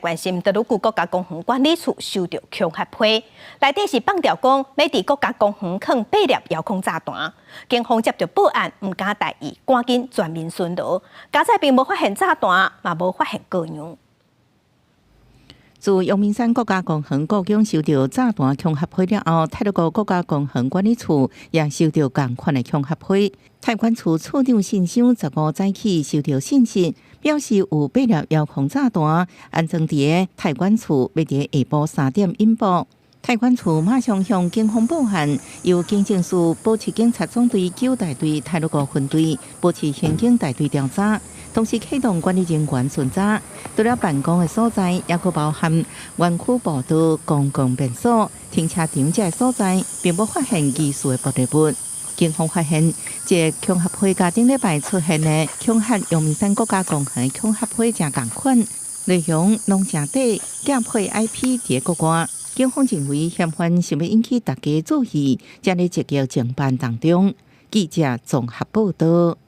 關心太魯閣國家公園管理處收著恐嚇批，內底是放調講欲佇國家公園囥八粒遙控炸彈。警方接著報案，毋敢大意，趕緊全面巡邏。佳哉並無發現炸彈，嘛無發現過羊。自陽明山國家公園故宮收著炸彈恐嚇批了後，太魯閣國家公園管理處也收著仝款的恐嚇批。太管處處長信箱15早起收著信息，表示有八粒遙控炸彈安裝佇太管處，欲佇下晡3點引爆。太管處馬上向警方報案，由警政署保持警察總隊九大隊太魯閣分隊、保持刑警大隊調查。同時啟動管理人員巡查，除了辦公的所在，抑閣包含園區步道、公共便所、停車場這所在，並無發現疑似的爆炸物。警方發現，這個恐嚇批佮頂禮拜出現的恐嚇陽明山國家公園恐嚇批誠仝款，內容攏誠短，寄配 IP 佇國外。警方認為嫌犯想欲引起大家注意，正咧積極偵辦當中。記者綜合報導。